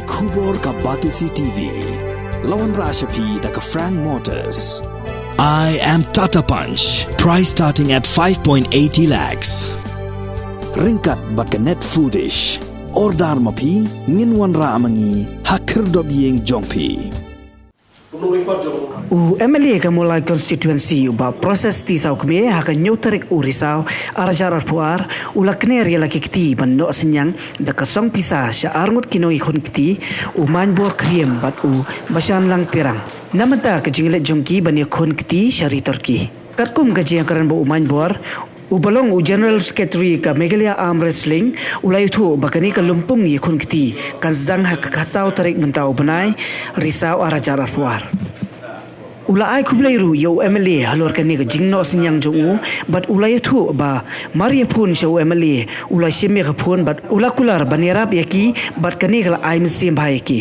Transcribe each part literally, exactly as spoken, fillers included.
Khubor ka Batesi T V. La wanrah sha phi da ka Frank Motors. I am Tata Punch. Price starting at five point eighty lakhs. Ryngkat bad ka Net Foodish. Order ma phi, ngin wanrah ma ngi ha khyrdop ïing jong phi. U M L A ka Mawlai Constituency u Bah Proses T Sawkmie ha ka hynñiew tarik u Risaw ar hajar arphew ar u la kner ïa la ki kti ban noh synñiang da ka song pisa sha arngut ki nongïakhun kti, u Main Bor Khriem bad u Bashan Lang Pirang, na bynta ka jingleit jong ki ban ïakhun kti sha ri Turkey. Katkum ka jingïakren bad u Main Bor, uba long u General Secretary ka Meghalaya Arm Wrestling, u la ïathuh ba kane ka lympung ïakhun kti kan sdang ha ka khatsaw tarik mynta u bnai Risaw ar hajar arphew ar. U la ai khublei ruh ïa u M L A halor kane ka jingnoh synñiang jong u, bad u la ïathuh ba mar ïa phone sha u M L A u la shim ïa ka phone bad u la kular ban ïarap ïa ki, bad kane ka la ai mynsiem bha ïa ki.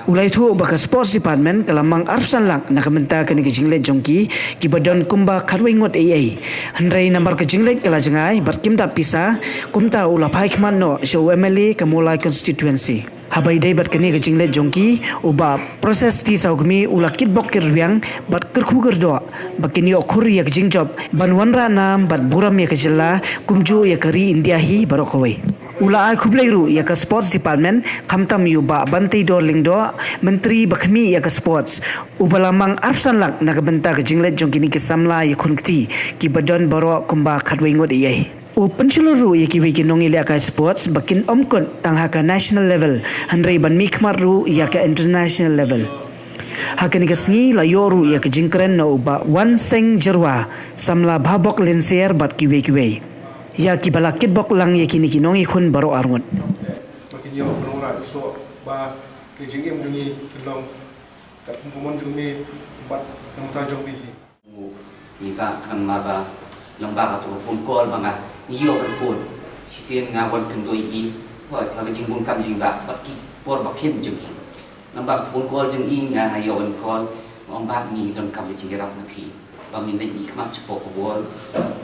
U la ïathuh ba ka Sports Department ka la mang arphew san lak na ka bynta kane ka jingleit jong ki, kiba don kumba khatwei ngut eiei. Hynrei namar ka jingleit ka la jngai bad kim dap pisa, kumta u la phai khmat noh sha u M L A ka Mawlai Constituency. Haba ïadei bad kane ka jingleit jong ki, u Bah Proses T Sawkmie u la kitbok kitrwiang bad kyrkhu kyrdoh ba kin ïoh khur ïa ka jingjop ban wanrah nam bad burom ïa ka jylla, kumjuh ïa ka ri India hi baroh kawei. U la ai khublei ruh ïa ka Sports Department, khamtam ïa u Bah Banteidor Lyngdoh, Myntri ba khmih ïa ka Sports, uba la mang arphew san lak na ka bynta ka jingleit jong kine ki samla ïakhun kti, kiba don baroh kumba khatwei ngut eiei. U pynshlur ruh ïa kiwei ki nongïalehkai sports ba kin ym kut tang ha ka national level, hynrei ban mihkhmat ruh ïa ka international level. Ha kane ka sngi la ïoh ruh ïa ka jingkren na u Bah Wanseng Jyrwa, samla Bhabok Lynsiar bad kiwei kiwei, ïa kiba la kitbok lang ïa kine ki nongïakhun baroh arngut. Ba kin ïoh ban wanrah ïa u soh ba ka jingim jong ngi kan long katkum ka mon jong me bad na ka bynta jong me hi. Ngi ba khnang ma ba lyngba kato ka phone call ba nga ngi ïoh ban phone. Shisien nga wan kynduh ïa i, hooid, ha ka jingbun kam jong i Bah bad ki por ba khim jong i. Lyngba ka phone call jong i nga, nga ïoh ban call, nga ong Bah ngi donkam ka jingïarap na phi ba ngin leit mihkhmat shapoh ka World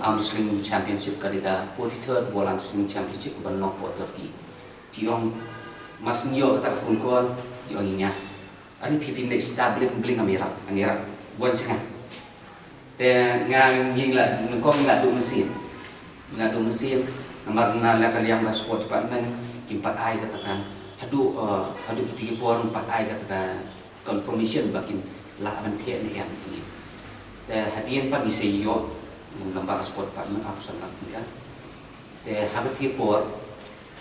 Arm Wrestling Championship, ka dei ka forty-third World Arm Wrestling Championship kaban long hapoh Turkey. Te i ong, ma shu ïoh kata ka phone call, i ong ïa nga, are phi phin leit stad bling bling, ngam ïarap, ngam ïarap, wan sha nga. Te nga, ngi la, nyngkong ngi la duh mynsiem. Ngi la duh mynsiem, namar na la ka liang ka Sports Department kim pat ai kata ka, haduh, eh, haduh kito ki por kim pat ai kata ka confirmation ba kin lah ban theh ne em ïa ngi. Te hadien pat ngi sa ïoh lyngba ka Sports Department arphew san lak tyngka. Te ha kito ki por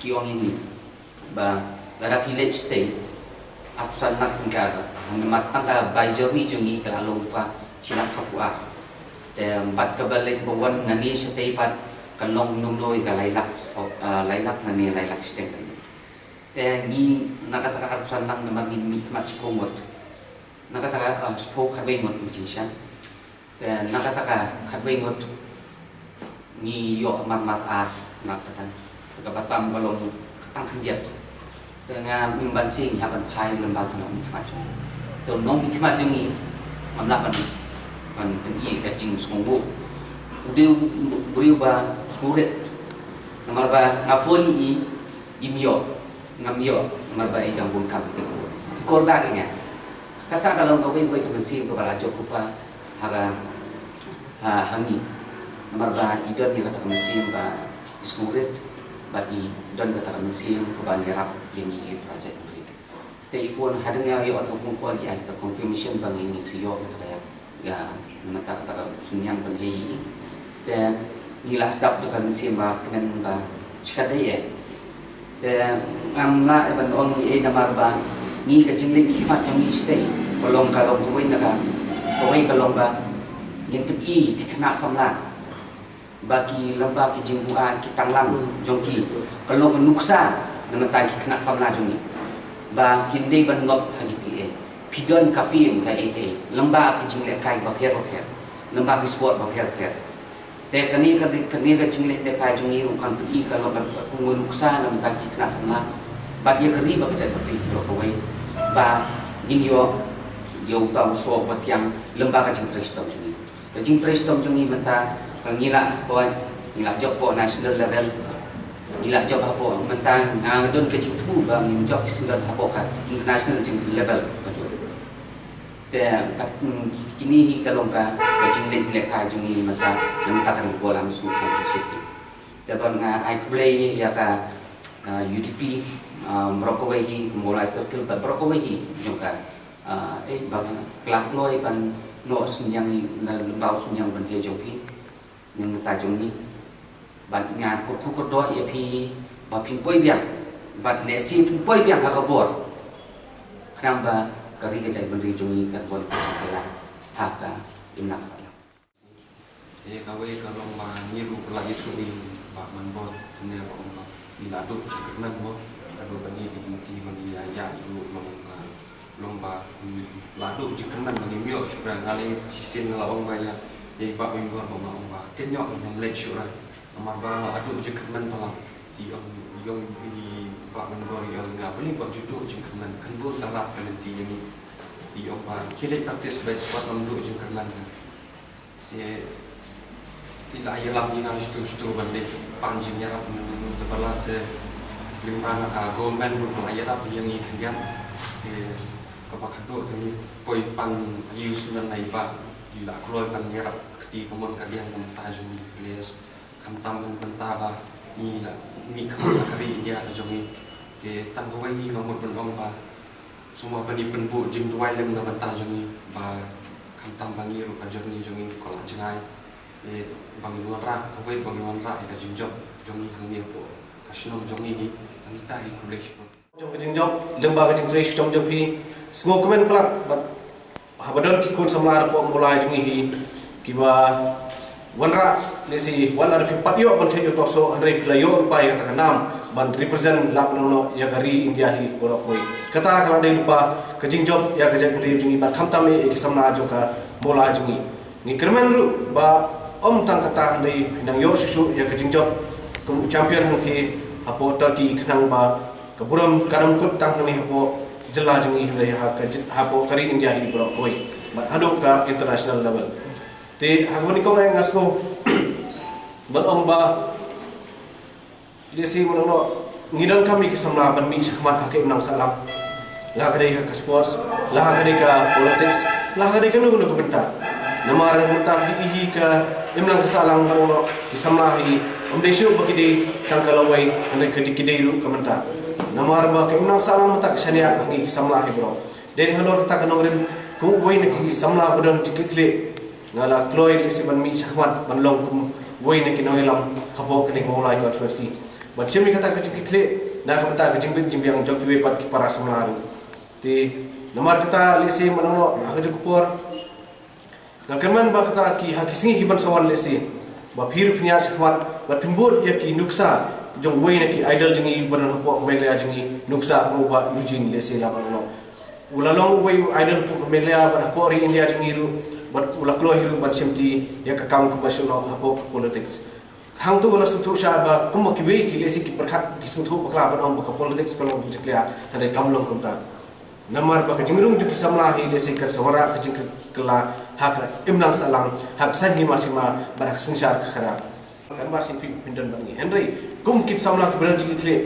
ki ong ïa ngi ba lada phi leit shatei, arphew san lak tyngka, namar tang ka bai journey jong ngi ka la long ka shi lak arphew ar. Te bad kaba leit ba wan nangne shatei pat kan long nongno ïa ka lai lak, so, ah, lai lak nangne lai lak shiteng. Te ngi na kata ka arphew san lak namar ngi mihkhmat shiphew ngut. Na kata ka, ah, shiphew khatwei ngut, ngi jingshisha. Te na kata ka khatwei ngut ngi ïoh marmar ar na kata. Te kaba tam ka long ka tang khyndiat. Te nga ngim banse ngi hap ban phai lyngba ki nongmihkhmat jong ngi. Te u nongmihkhmat jong ngi ngam lah ban, ban pyni ka jingsngewnguh. U dei u briew ba sngewrit. Namar ba nga phone ïa i, im ïoh, ngam ïoh, namar ba i dang bun kam. I kordor ïa nga. Kata ka long kawei kawei ka mynsiem kaba la jop lypa ha ka, ha, ha ngi. Namar ba i don ïa kata ka mynsiem ba i sngewrit, bad i don kata ka mynsiem kaba ïarap ïa ngi ïa para jaitbynriew. Te i phone, hadien nga ïoh kata ka phone call, i ai kata ka confirmation ba ngi, ngi sa ïoh kata ka ïa, ïa, mynta kata ka synñiang ban ïa i. Te ngi la sdap da ka mynsiem ba kmen ba shi katta eh. Te ngam lah ban ong ei ei namar ba ngi ka jingleit mihkhmat jong ngi shatei ka long, ka long kawei na ka, kawei ka long ba ngin pyni ki khynnah samla ba ki lyngba ki jingbuaid ki tanglang jong ki ka long ka nuksa na bynta ki khynnah samla jong ngi ba kim dei ban ngop ha ki P A. Phi don ka film kaei kaei lyngba ki jinglehkai bapher bapher, lyngba ki sport bapher bapher. Te kane ka, kane ka jingleh lehkai jong ngi ruh kan pyni ka long ka, ka nuksa na bynta ki khynnah samla bad ïa ka ri bad ka jaitbynriew baroh kawei ba ngin ïoh ïa uta u soh uba thiang lyngba ka jingtrei shitom jong ngi. Ka jingtrei shitom jong ngi mynta ka ngi la, hooid, ngi la jop hapoh national level. Ngi la jop hapoh mynta, nga don ka jingthmu ba ngin jop ki syndon hapoh ka international jing level ka jong. Te ka, mm, kini hi ka long ka, ka jingleh leh ka jong ngi mynta, na mynta ka ring Kuala Musu Championship hi. Te ban nga ai khublei ïa ka, ah, U D P, ah, baroh kawei hi, Mawlai Circle bad baroh kawei hi jong ka, ah, eh, ba ka la kloi ban noh synñiang na lyngba u synñiang ban heh jong phi. Nangta jong ngi, bad nga kyrkhu kyrdoh ïa phi ba phin poi biang, bad lehse phin poi biang ha ka bor, khnang ba ka ri ka jaitbynriew jong ngi kan poi ka jingkylla ha ka imlang sahlang. Ïa kawei ka long ba ngi ruh la ïathuh ïa i Bah Manbor ne ba ong ba ngi la duh jingkyrmen mo, ka duh ba ngi, ngi, ngi, ngi ïa, ïa, ïa, long ba long ba, mm, la duh jingkyrmen ba ngim ïoh shuh, nga lei shisien nga la ong ba ïa, ïa i Bah Wynggor ba ma ong ba kin ïoh ngam leit shuh. Namar ba nga la duh jingkyrmen palat. Te ong, ong i Bah Wynggor, ong nga balei ba ju duh jingkyrmen, kan bun ka lad ka lynti ïa ngi. Te ong ba ki leit practice bad pat ngam duh jingkyrmen. Te, te la ïarap ïa nga shatu shatu ban leit pan jingïarap mynta ba la se lyngba na ka government ruh la ïarap ïa ngi khyndiat. Te kaba khadduh te ngi poi pan ïa u Sundar Naik ba i la kloi ban ïarap kti kamon ka liang ka bynta jong ngi players. Khamtam ban bynta ba ngi la mih khmat na ka ri India ka jong ngi. Te tang kawei ngi nga mut ban ong ba sngewbha ban ïa pynbud jingduwai lem na bynta jong ngi ba khamtam ba ngi ruh ka journey jong ngi ka la jngai. Te ba ngi wanrah kawei ba ngi wanrah ïa ka jingjop jong ngi hangne hapoh ka shnong jong ngi, ngi tang ita hi, khublei shibun. Jong ka jingjop, lem bad ka jingtrei shitom jong phi, sngewkmen palat bad haba don ki khun samla hapoh Mawlai jong ngi hi kiba wanrah, lehse wat la phi pat ïoh ban khet ïoh tohsoh, hynrei phi la ïoh lypa ïa kata ka nam ban represent lap nang noh ïa ka ri India hi baroh kawei. Kata ka la dei lypa ka jingjop ïa ka jaitbynriew jong ngi bad khamtam eh ïa ki samla jong ka Mawlai jong ngi. Ngi kyrmen ruh ba ym tang kata, hynrei phi nang ïoh shuh shuh ïa ka jingjop kum u champion hangthie hapoh Turkey, khnang ba ka burom kan ym kut tang hangne hapoh jylla jong ngi, hynrei ha ka jyl-, hapoh ka ri India hi baroh kawei bad haduh ka international level. Te ha kaba nyngkong eh nga sngew ban ong ba lehse mynno ngi donkam ïa ki samla ban mih shakhmat ha ka imlang sahlang. La ka dei ha ka sports, la ka dei ka politics, la ka dei kano kano ka bynta. Namar mynta phi i hi ka imlang ka sahlang mynno ki samla hi ym dei shuh ba ki dei tang ka lawei, hynrei ki dei, ki dei ruh ka bynta. Namar ba ka imlang sahlang mynta ka shaniah ha ngi ki samla hi baroh. Dei halor kata ka nongrim kum uwei na ki samla ba don jingkitkhlieh, nga la kloi lehse ban mih shakhmat ban long kum uwei na ki nongïalam hapoh kane ka Mawlai constituency. Ban shim ïa kata ka jingkitkhlieh na ka bynta ka jingbit jingbiang jong kiwei pat ki para samla ruh. Te namar kata lehse mynno ha kajuh ka por nga kyrmen ba kata ki ha ki sngi ki ban sa wan lehse ba phi ruh phin ïaid shakhmat bad phin bud ïa ki nuksa jong uwei na ki idol jong ngi ba don hapoh Meghalaya jong ngi, nuksa kum u Bah Eugene lehse la mynno. U la long uwei u idol hapoh ka Meghalaya bad hapoh ri India jong ngi ruh, bad u la kloi hi ruh ban shimti ïa ka kam kaba shu noh hapoh ka politics. Hangto u la sngewthuh shai ba kumba kiwei ki lehse ki pyrkhat ki sngewthuh bakla ban ong ba ka politics ka long ka jingklia, hynrei kam long kumta. Namar ba ka jingrung jong ki samla hi lehse kan sa wanrah ka jingkylla ha ka imlang sahlang, ha ka saiñ hima sima bad ha ka synshar ka khadar. Kan ba shisien phi phin don bad ngi, hynrei kum ki samla kiba don jingkitkhlieh,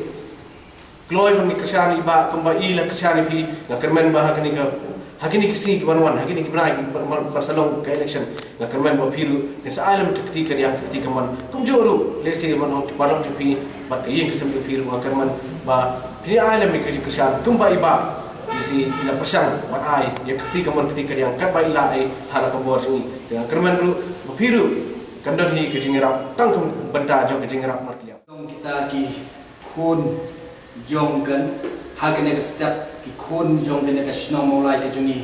kloi ban ngi kyrshan ïa i Bah kumba i la kyrshan ïa phi. Nga kyrmen ba ha kine ka, ha kine ki sngi ki ban wan, ha kine ki bnai ki ban, ban, ban sa long ka election, nga kyrmen ba phi ruh phin sa ai lem ka kti kadiang ka kti kamon. Kumjuh ruh lehse ban ong ki paralok jong phi bad ka ïing ka sem jong phi ruh, nga kyrmen ba phin ai lem ka jingkyrshan kumba i Bah lehse i la pyrshang ban ai ïa ka kti kamon kti kadiang katba i la ai ha la ka bor jong ngi. Te nga kyrmen ruh ba phi ruh kan don hi ka jingïarap tang kum bynta jong ka jingïarap markylliang. Long kita ki khun jong kan, ha kane ka step, ki khun jong kane ka shnong Mawlai ka jong ngi.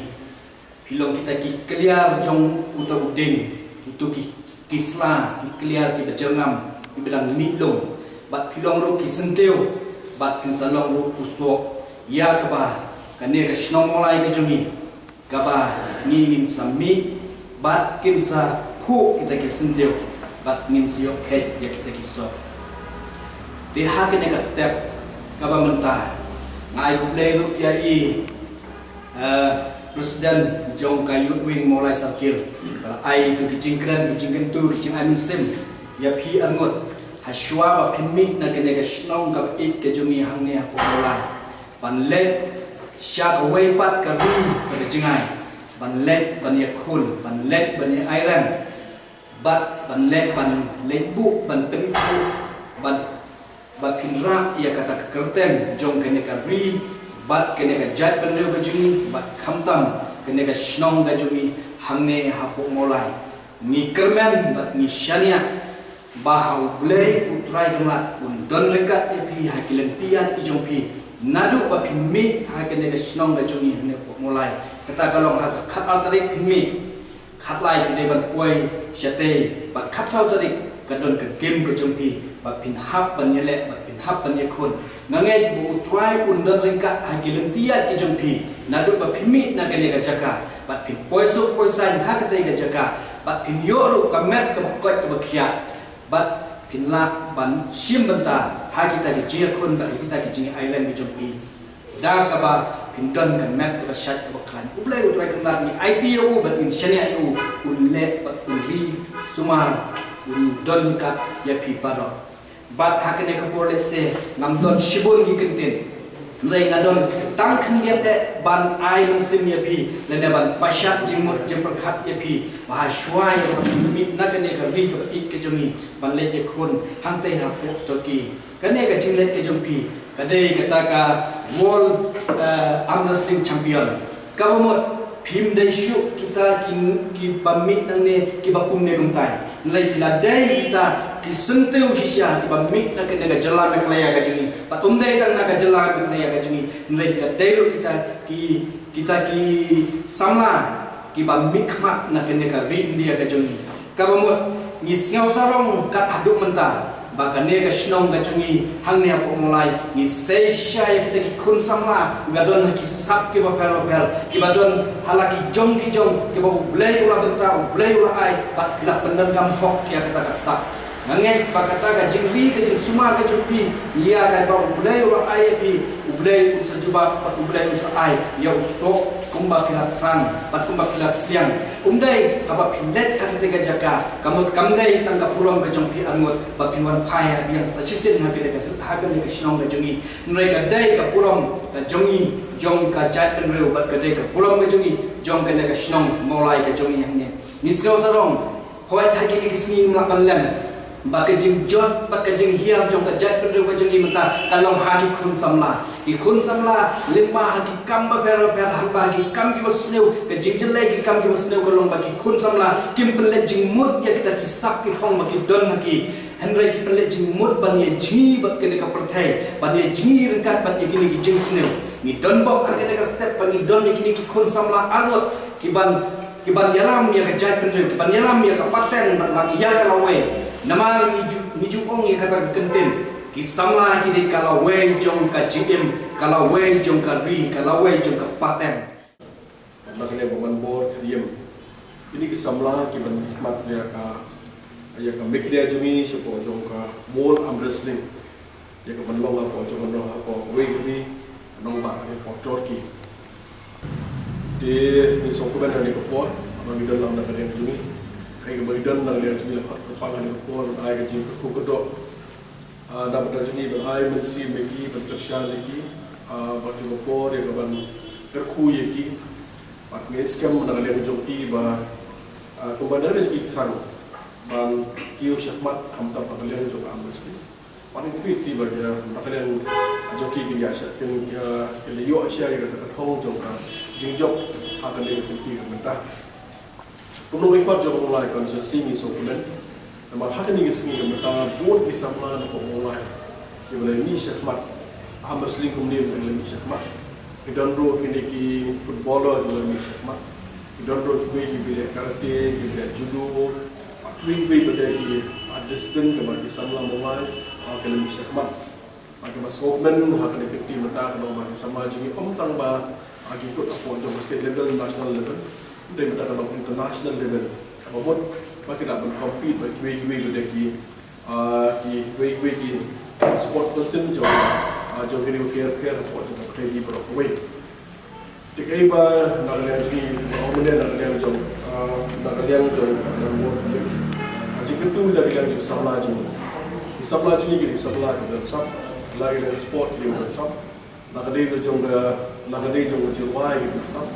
Phi long kita ki kliar jong uta u dieng, kito ki, ki sla, ki kliar kiba jyrngam, kiba dang mih lung. Bad phi long ruh ki syntiew, bad kin sa long ruh u soh ïa kaba kane ka shnong Mawlai ka jong ngi, kaba ngi ngin sa mih bad kin sa phuh kita ki syntiew bad ngin sa ïoh phet ïa kita ki soh. Te ha kane ka step kaba mynta, nga ai khublei ruh ïa i, eh, President jong ka Youth Wing Mawlai Circle, ba la ai ïa ki jingkren, ki jingkyntu, ki jingai mynsiem ïa phi arngut. Shuwa ba phin mih na kane ka shnong kaba ïeit ka jong ngi hangne hapoh Mawlai, ban leit sha kawei pat ka ri kaba jngai, ban leit ban ïakhun, ban leit ban ïa-airem, bad ban leit ban leit buh ban pynithuh, ban ba phin rah ïa kata ka kyrteng jong kane ka ri bad kane ka jaitbynriew ka jong ngi bad khamtam kane ka shnong ka jong ngi hangne hapoh Mawlai. Ngi kyrmen bad ngi shaniah ba ha U Blei U Trai Kynrad un don ryngkat ïa phi ha ki lynti ïaid ki jong phi naduh ba phin mih ha kane ka shnong ka jong ngi hangne hapoh Mawlai. Kata ka long ha ka khatar tarik phin mih, khatlai phi dei ban poi shatei, bad khatsaw tarik ka don ka game ka jong phi ba phin hap ban ïaleh bad phin hap ban ïakhun. Nga ngeit ba U Trai un don ryngkat ha ki lynti ïaid ki jong phi naduh ba phin mih na kane ka jaka bad phin poi suk poi saiñ ha katei ka jaka bad phin ïoh ruh ka met kaba koit kaba khiah bad phin lah ban shim bynta ha kita ki jingïakhun bad ha kita ki jingïa-airem ki jong phi. Da kaba phin don ka met kaba shait kaba khlaiñ. U Blei U Trai Kynrad ngi aiti ïa u bad ngin shaniah ïa u, un leh bad un ri sumar, un don ryngkat ïa phi baroh. Bad ha kane ka por lehse ngam don shibun ki kyntien, hynrei nga don tang khyndiat eh ban ai mynsiem ïa phi lane ban pashat jingmut jingpyrkhat ïa phi ba ha shuwa ïa ba phin mih na kane ka ri kaba ïeit ka jong ngi ban leit ïakhun hangtei hapoh Turkey. Kane ka jingleit ka jong phi ka dei kata ka World, eh, Arm Wrestling Champion. Kaba mut phim dei shuh kita ki, kiba mih nangne kiba kumne kumtai. Hynrei phi la dei kita ki syntiew shisha kiba mih na kane ka jylla Meghalaya ka jong ngi. Bad um dei tang na ka jylla Meghalaya ka jong ngi, hynrei phi la dei ruh kita ki, kita ki samla kiba mihkhmat na kane ka ri India ka jong ngi. Kaba mut ngi sngew sarong kat haduh mynta ba kane ka shnong ka jong ngi hangne hapoh Mawlai ngi sei shisha ïa kita ki khun samla kiba don ha ki sap kiba pher ba pher, kiba don ha la ki jong ki jong, kiba U Blei u la bynta, U Blei u la ai, bad ki la pyndonkam hok ïa kata ka sap. Nga ngeit ba kata ka jingri ka jingsumar ka jong phi ïa kaba U Blei u la ai ïa phi, U Blei un sa jubab bad U Blei un sa ai ïa u soh kumba phi la thrang bad kumba phi la sliang. Um dei haba phi leit ha katei ka jaka, ka mut kam dei tang ka burom ka jong phi arngut ba phin wan phai ha biang sa shisien ha kane ka, ha kane ka shnong ka jong ngi. Hynrei ka dei ka burom ka jong ngi, jong ka jaitbynriew, bad ka dei ka burom ka jong ngi, jong kane ka shnong Mawlai ka jong ngi hangne. Ngi sngew sarong, hooid ha kine ki sngi ngim lah ban lem ba ka jingjot bad ka jinghiar jong ka jaitbynriew ka jong ngi mynta ka long ha ki khun samla. Ki khun samla lyngba ha ki kam bapher bapher, lyngba ha ki kam kiba sniew, ka jingjyllei ki kam kiba sniew ka long ba ki khun samla kim pynleit jingmut ïa kita ki sap ki phong ba ki don ha ki. Hynrei ki pynleit jingmut ban ïa jngi bad kane ka pyrthei, ban ïa jngi ryngkat bad ïa kine ki jingsniew. Ngi don bok ha kane ka step ba ngi don ïa kine ki khun samla arngut kiban, kiban ïalam ïa ka jaitbynriew, kiban ïalam ïa ka pateng bad la ïa ka lawei. Namar ngi ju, ngi ju ong ïa kata ka kyntien, ki samla ki dei ka lawei jong ka jingim, ka lawei jong ka ri, ka lawei jong ka pateng. Na ka liang ba man bor ka ïem, kine ki samla kiban mihkhmat ïa ka, ïa ka Meghalaya jong ngi shapoh jong ka World Arm Wrestling. Ïa kaban long hapoh, jong ban long hapoh kawei ka ri, nongbah hapoh Turkey. Te ngi sngewkmen ha kane ka por ba ngi don lang na ka liang jong ngi. Kaei kaba ngi don na ka liang jong ngi la khot kyrpang ha kane ka por, ai ka jingkyrkhu kyrdoh, ah, na ka bynta jong ngi, ban ai mynsiem ïa ki, ban kyrshan ïa ki, ah, bad jong ka por ïa kaban kyrkhu ïa ki. Bad ngi skhem na ka liang jong ki ba, ah, kumba na ka liang jong ki thrang ban kiew shakhmat khamtam ha ka liang jong ka arm wrestling. Bad ngi kyrpad ba ki, na ka liang jong ki, kin ïa sha, kin ïa, kin ïoh sha ïa ka, ka thong jong ka jingjop ha kane ka kynti ka mynta. Kumno ngi pat jong ka Mawlai constituency ngi sngewkmen. Namar ha kane ka sngi ka mynta bun ki samla na ka Mawlai kiba la mih shakhmat. Arm wrestling kumne ba la mih shakhmat. Ki don ruh kine ki footballer kiba la mih shakhmat. Ki don ruh kiwei kiba leh karate, kiba leh judo. Kiwei kiwei ba dei ki, ah, discipline kaba ki samla Mawlai, ah, ki la mih shakhmat. Bad kaba sngewkmen ha kane ka kynti mynta ka long ba ki samla jong ngi ym tang ba, ah, ki kut hapoh jong ka state level, national level, hynrei mynta ka long international level. Kaba mut ba ki lah ban compete bad kiwei kiwei ba dei ki, ah, kiwei kiwei ki, ah, sport person jong, ah, jong ki ri bapher bapher hapoh jong ka pyrthei hi baroh kawei. Te kaei ba na ka liang jong ngi, ba ong mynne na ka liang jong, ah, na ka liang jong, ah, jingkyntu na ka liang jong samla jong ngi. Ki samla jong ngi ki dei ki samla kiba don sap, la ki dei ka sport ki dei ka don sap, la ka dei ka jong ka, la ka dei jong ka jingrwai ki don sap,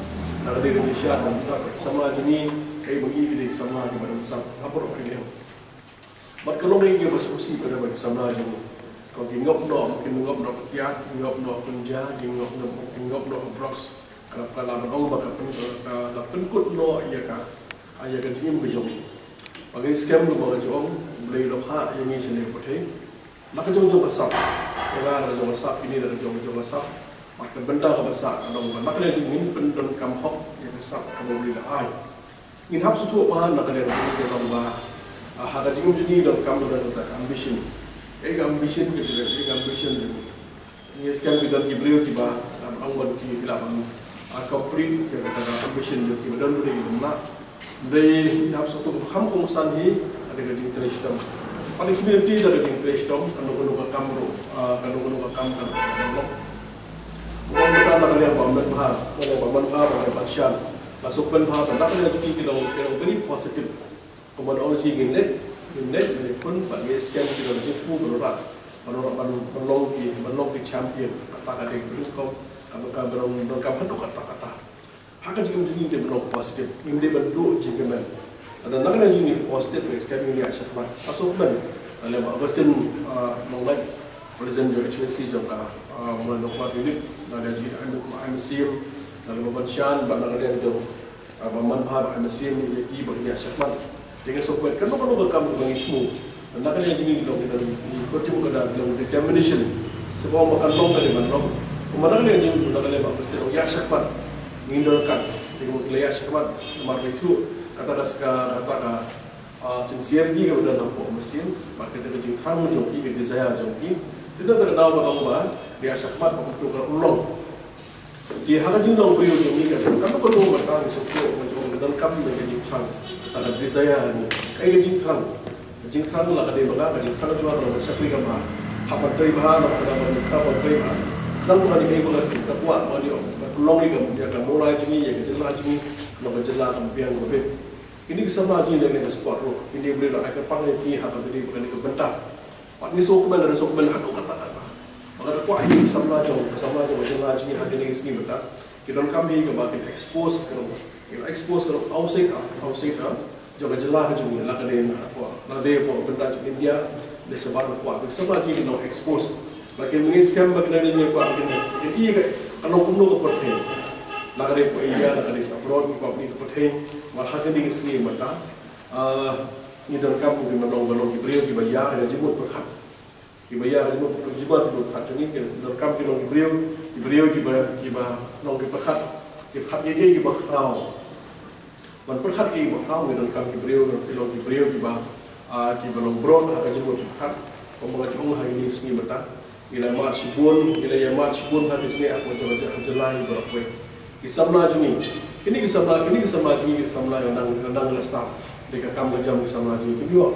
la ka dei ka jingshisha don sap. Ki samla jong ngi, kaei ba ngi ki dei ki samla kiba don sap ha baroh ki liang. Bad ka long kaei kaba sngewsih pat ba ki samla jong ngi, ko ki ngop noh, ki ngop noh ka kiad, ki ngop noh ka kynja, ki ngop noh, ki ngop noh ka drugs. Ka la, ka la ban ong ba ka pyn, ka la pynkut noh ïa ka, ïa ka jingim ka jong ngi. Ba ngi skhem kumba nga ju ong, U Blei u la phah ïa ngi shane ha pyrthei la ka jong jong ka sap. Ïa nga la ka jong ka sap, kine la ka jong jong ka sap. Bad ka bynta kaba sah ka long ba na ka liang jong ngi ngin pyndonkam hok ïa ka sap kaba U Blei u la ai. Ngin hap sngewthuh bha na ka liang jong ngi ka long ba, ah, ha ka jingim jong ngi donkam, donkam kata ka ambition. Kaei ka ambition ka jong ngi, kaei ka ambition jong ngi. Ngi skhem ki don ki briew kiba, ah, ong ban ki, ki lah ban, ah, complete ïa kata ka ambition jong ki, ba don briew kiba ym lah. Hynrei ngi hap sngewthuh ba kham kongsan hi ka dei ka jingtrei shitom. Pat ki community da ka jingtrei shitom, kano kano ka kam ruh, ah, kano kano ka kam kan long. Ong mynta na ka liang ba manbha, na ka liang ba manbha, ba ka liang ban shan. Nga sngewkmen bha ba na ka liang jong ki ki long, ki long very positive. Kumba ong shi ngin leit, ngin leit, ngin leit khun, bad ngi skhem ki long jingthmu ban wanrah, ban wanrah, ban, ban long ki, ban long ki champion. Kata ka dei ka donkam, kata ka donkam, donkam haduh katta katta. Ha ka jingim jong ngi dei ban long positive, ngim dei ban duh jingkmen. Lada na ka liang jong ngi positive, ngi skhem ngin ïa shakmat. Nga sngewkmen, na ka liang ba Augustine, ah, Nonglait, President jong H Y C jong ka, ah, Mawlai Nongkwar Unit, na ka liang jong ngi, ai mynsiem, na ka liang ba ban shan, bad na ka liang jong, ah, ba manbha, ba ai mynsiem ïa ki ba ngin ïa shakmat. Te nga sngewkmen kano kano ka kam kaba ngi thmu, na ka liang jong ngi ki long, ki long, ki long, ki long determination. Sngewbha ba kan long ka dei ban long. Kumba na ka liang jong ngi, na ka liang ba Augustine ong ïa shakmat. Ngin don kat, te kumba ki la ïa shakmat, namar ba ïathuh kata ka, kata ka, ah, sincerity kaba don hapoh mynsiem, bad kata ka jingthrang jong ki, ka desire jong ki. Te na kata ka daw ba ong ba ïa shakmat ba kumto ka long. Te ha ka jinglong briew jong ngi ka, kano kano mynta ngi sngewthuh, ngi sngewthuh ka donkam ka jingthrang, ka desire ngi. Kaei ka jingthrang? Ka jingthrang la ka dei ba ka, ka jingthrang jong nga ka long ban shakri kam bha. Hap ban trei bha, hap ban, hap ban trei bha. Khnang ba ngi, ba ka kwah ba ngi, ba long ïa ka, ïa ka Mawlai jong ngi, ïa ka jylla jong ngi, ka long ka jylla kaba biang kaba bit. Kine ki samla jong ngi na ka sport ruh, kine ki briew la ai kyrpang ïa ki ha kaba dei ba kane ka bynta. Bad ngi sngewkmen, ngi sngewkmen haduh katta katta. Ba ka kwah hi ki samla jong, ki samla jong ka jylla jong ngi ha kine ki sngi mynta. Ki donkam hi kaba kin expose ka long, kin expose ka long outside, ah, outside, ah, jong ka jylla ka jong ngi, la ka dei na, la dei hapoh bynta jong India, dei shabar, ka kwah ki samla jong ngi kin long expose. Ba kin, ngi skhem ba kin, ngi kwah kin, kin i ka, ka long kumno ka pyrthei. La ka dei hapoh India, la ka dei abroad, ngi kwah kin i ka pyrthei. Bad ha kine ki sngi mynta, ah, ngi donkam ki ban long, ban long ki briew kiba ïar ïa ka jingmut pyrkhat. Kiba ïar ïa ka jingmut, jingmut pyrkhat jong ngi, ki donkam ki long ki briew, ki briew kiba, kiba long ki pyrkhat, ki pyrkhat ïa kiei kiba khraw. Ban pyrkhat ïa kiei kiba khraw ngi donkam ki briew, ki long ki briew kiba, ah, kiba long broad ha ka jingmut jingpyrkhat. Kumba nga ju ong ha kine ki sngi mynta, ngi la mad shibun, ngi la ïa mad shibun ha ka jingeh ha ka jylla, ha ka jylla baroh kawei. Ki samla jong ngi, kine ki samla, kine ki samla jong ngi, ki samla ngi nang, nang la stad. Dei ka kam ka jam ki samla jong ngi, kim ïoh.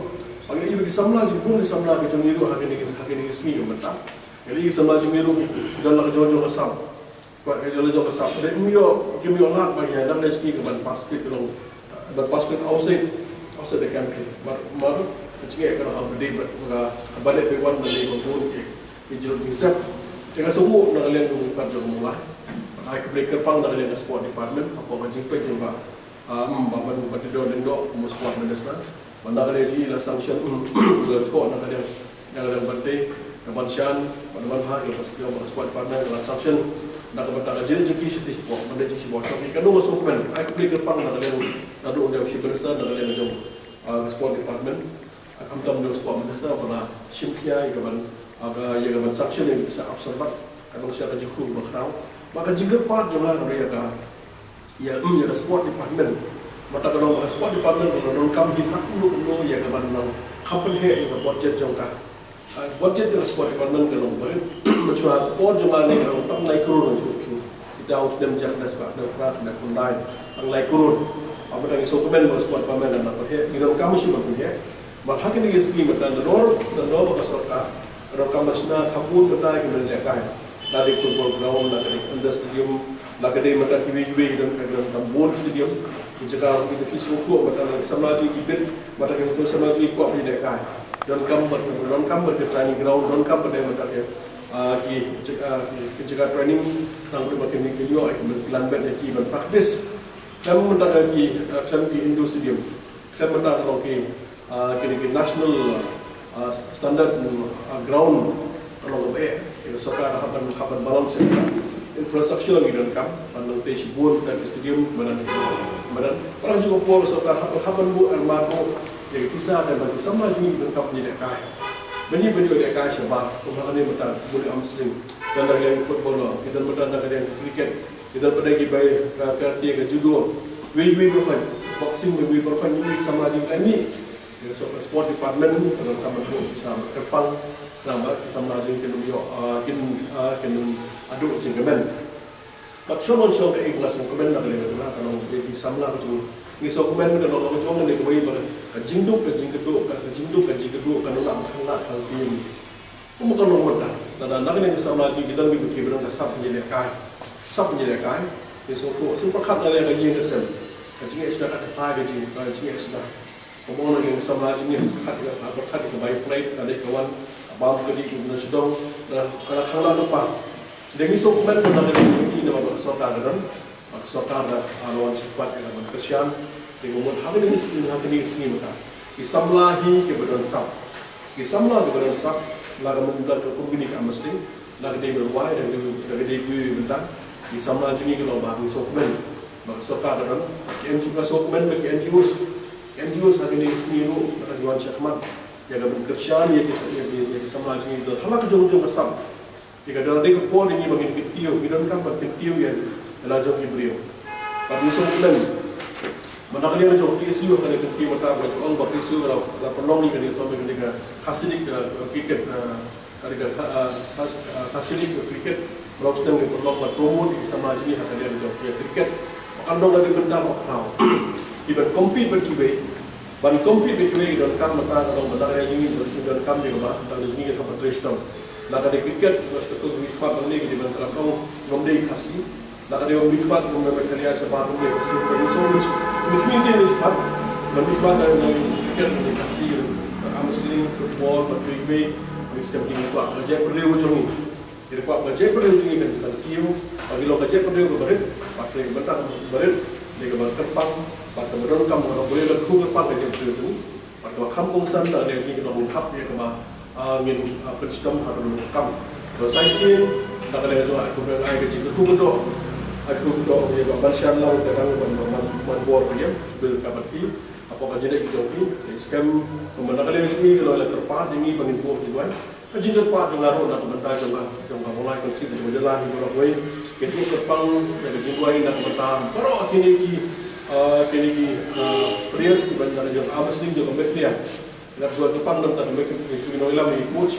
Ba ngi la ïoh ki samla jong ngi, ki samla ka jong ngi ruh ha kine ki, ha kine ki sngi ka mynta. Ngi la ïoh ki samla jong ngi ruh ki don la ka jong jong ka sap. Kwah ka jong la jong ka sap. Dei kim ïoh, kim ïoh lad ba ngi nang la jong ngi ka ban participate ka long, ban participate outside, outside the country. Mar, mar ka jingeh ka long ha ba dei ba ka, ka ban leh ba wan ba dei ba bun ki. Ki jong ki sep. Te nga sngewbha na ka liang jong ki pat jong Mawlai. Ai khublei kyrpang na ka liang ka sport department, hapoh ka jingpeit jong ba, ah, mm, ba ban, ba dei dor dei dor, kum u sport minister. Ba na ka liang jong i la sanction, mm, la ko na ka liang, na ka liang ban tei, na ban shan, ba na ban ha, la ka sport department, la sanction. Na ka bynta ka jingïaid jingïaid sport, ban dei jingïaid sport. Te ka dei nga sngewkmen, ai khublei kyrpang na ka liang, naduh u chief minister, na ka liang jong, ah, ka sport department. Khamtam u sport minister ba la shim khia ïa ka ban, ïa ka ban sanction ïa ka pisa ap syrbat, ka nongshad ka jingkhru ba khraw. Bad ka jingkyrpad jong nga ka long ïa ka, ïa, ïa ka sport department. Mynta ka long ka sport department ka long donkam hi ha kumno kumno ïa ka ban nang kham pynheh ïa ka budget jong ka. Ka budget jong ka sport department ka long barit. Mynshuwa ha ka por jong nga ne ka long tang lai klur mynshuwa ki. Ki daw snem jak da sbak da prak da khyndai. Tang lai klur. Ap mynta ngi sngewkmen ba ka sport department nang pynheh. Ngi donkam shuh ban pynheh. Bad ha kine ki sngi mynta nalor, nalor ba ka sorkar ka donkam ban shna kham bun kata ki ban lehkai. La ka dei football ground, la ka dei indoor stadium, la ka dei mynta kiwei kiwei ki don, ki donkam bun stadium. Ki jaka ruh ki dei ki sngewthuh mynta la ki samla jong ngi ki bit, mynta ki samla jong ngi ki kwah ban lehkai. Donkam bad, donkam bad ka training ground, donkam bad ïa mynta ki, ah, ki, ki, ah, ki, ki jaka training, tang ba kine ki ïoh, ki ban plan bad ki ban practice. Khlem mynta ki, ah, khlem ki indoor stadium. Khlem mynta ka long ki, ah, kine ki national, ah, standard, ah, ground, ka long kaba eh. Ka sorkar hap ban, hap ban balance ïa ka infrastructure ngi donkam, ban nang tei shibun ka stadium, madan, madan. Ba la ju ka por ka sorkar hap, hap ban buh armar ko, ïa ka pisa kaba ki samla jong ngi donkam ban ïalehkai. Ban ïa, ban ïalehkai shabar, kumba kane mynta, bun arm wrestling, don da ka liang football, ki don mynta da ka liang cricket, ki don pat da ki bai, ka karate, ka judo, wei wei baroh, boxing, wei wei baroh, ngi ki samla jong ngi ka mih. Ïa, so, sport department ka donkam ban buh pisa kyrpang, namar ki samla jong ngi kin ym ïoh, ah, kin, ah, kin ym haduh jingkmen. Bad shong shong ka, eh, nga sngewkmen na ka liang ka jong nga, ka long ki samla ka jong ngi. Ngi sngewkmen ka long ka jong ngi kawei ba ka jingduk, ka jingkyrduh, ka, ka jingduk, ka jingkyrduh, ka nang lah ban khanglad ka lynti. Kumba ka long mynta, lada na ka liang ki samla jong ngi ki don kiba, kiba don ka sap ban ïalehkai. Sap ban ïalehkai. Ngi sngewthuh, sngewpyrkhat na ka liang ka ïing ka sem, ka jingeh sdang, ka thait ka jing, ka jingeh sdang. Kumba na ka liang ki samla jong ngi, pyrkhat ïa ka, pyrkhat ïa ka bai flight, ka dei ka wan, ka bam ka dei ka bun sdang, ka, ka la khanglad lypa. Dei ngi sngewkmen na ka liang ka jong ngi namar ba ka sorkar ka don. Bad ka sorkar ka la wan shakhmat ïa ka ban kyrshan. Te nga mut ha kine ki sngi, ha kine ki sngi mynta, ki samla hi kiba don sap. Ki samla kiba don sap, la ka mynta ka kum kine ki arm wrestling, la ka dei ba rwai, la ka dei, la ka dei kiwei mynta. Ki samla jong ngi ki long ba ngi sngewkmen ba ka sorkar ka don. Ki N G O, ngi sngewkmen ba ki N G Os, ki N G Os ha kine ki sngi ruh la ki wan shakhmat ïa ka ban kyrshan ïa ki sa-, ïa ki, ïa ki samla jong ngi ki don ha la ka jong jong ka sap. Te ka dei ka por ba ngi, ba ngin kyntiew, ngi donkam ban kyntiew ïa la jong ki briew. Bad ngi sngewkmen, mynta ka liang jong ka K S U, kane ka kyntiew mynta ba jong ka K S U, la, la pynlong ïa kane, kane ka Hasidic, eh, cricket, eh, kane ka, eh, Has-, eh, Hasidic cricket, ba la sdang ban pynlong ban promote ïa ki samla jong ngi ha ka liang jong ka cricket. Ba kan long ka dei bynta ba khraw, ki ban compete bad kiwei. Ban compete bad kiwei ki donkam mynta ka long ba na ka liang jong ngi ki donkam ïa kaba, na ka liang jong ngi kaba trei shitom. Na ka dei cricket, ba sdang ka mihkhmat hangne ki dei ban kyrpang, ngam dei Khasi. Na ka dei ba mihkhmat, ngam dei Meghalaya shabar, ngam dei Khasi. Ka dei so much, mihkhmat, mihkhmat na ka dei cricket, ngam dei Khasi. Arm wrestling, football, bad kiwei kiwei, ngi sdang, ki kwah ka jaitbynriew jong ngi. Ki kwah ka jaitbynriew jong ngi kan, kan kiew, ba ki long ka jaitbynriew kaba rit, bad ka bynta kaba rit, dei kaba kyrpang, bad kaba donkam, kaba rit, kaba kyrpang ka jaitbynriew jong ngi. Bad kaba kham kongsan, da ka liang jong ngi ki long, ngin hap ïa kaba, ah, ngin, ah, pynshitom ha kaba donkam. Kaba sa shisien, da ka liang jong ngi, ai khublei, ai ka jingkyrkhu kyrdoh, ai kyrkhu kyrdoh ïa ka ban shah lang ka dang ban, ban, ban bor ka liang, bil ka ban ki, hapoh ka jingïaleh jong ki, ka skhem, kumba na ka liang jong ngi ki long la kyrpad ïa ngi ba ngin buh jingduwai. Ka jingkyrpad jong nga ruh na ka bynta jong ka, jong ka Mawlai Council, jong ka jylla hi baroh kawei. Ka jingkyrpang, ka jingduwai na ka bynta baroh kine ki, ah, kine ki, ah, players kiba na ka jong arm wrestling jong ka Meghalaya. Nga duwai kyrpang na ka bynta ka Meghalaya, ki nongïalam, ki coach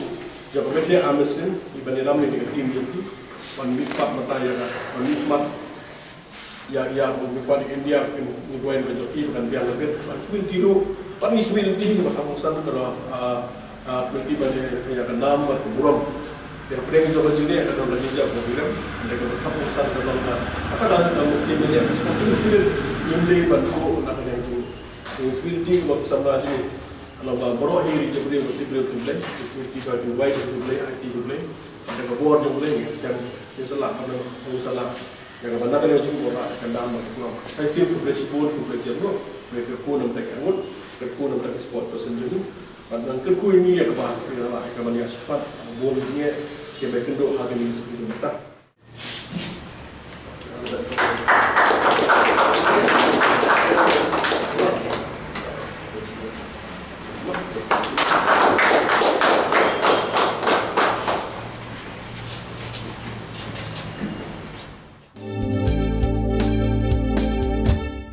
jong ka Meghalaya arm wrestling, kiba ïalam ïa ka team jong ki. Ban mihpat mynta ïa ka, ban mihpat ïa, ïa, ban mihpat ïa ka India, kin, kin duwai ban jop ïa ka, ban biang ka bit, ban community ruh, ban ngi community ba kham kongsan ka, ah, ah, community ban ïa, ïa ka nam bad ka burom. Ïa ka pdeng jong ka jingeh ka don ka jingjia ka burom. Ïa ka ba kham kongsan ka don ka, kata ka, ka mesti mynta ka sporting spirit, ngim dei ban buh na ka liang jong ngi. Community ba ki samla jong ngi. Ka long ba baroh hi ri jong briew, ba ki briew ki Blei, community ba ki wai ba ki Blei, aiti ki Blei. Ïa ka bor jong U Blei, ngi skhem, ngi sa lah, ngi sa lah. Ïa kaba na ka liang jong U Blei, ka nam ka burom. Sa shisien khublei shibun, khublei jingmut, khublei kyrkhu na ka bynta ki arngut, kyrkhu na ka bynta ki sport person jong ngi. Bad nang kyrkhu ïa ngi ïa kaba, ïa kaba ngi ïa shakhmat, bun jingeh, kiba kynduh ha kine ki sngi mynta.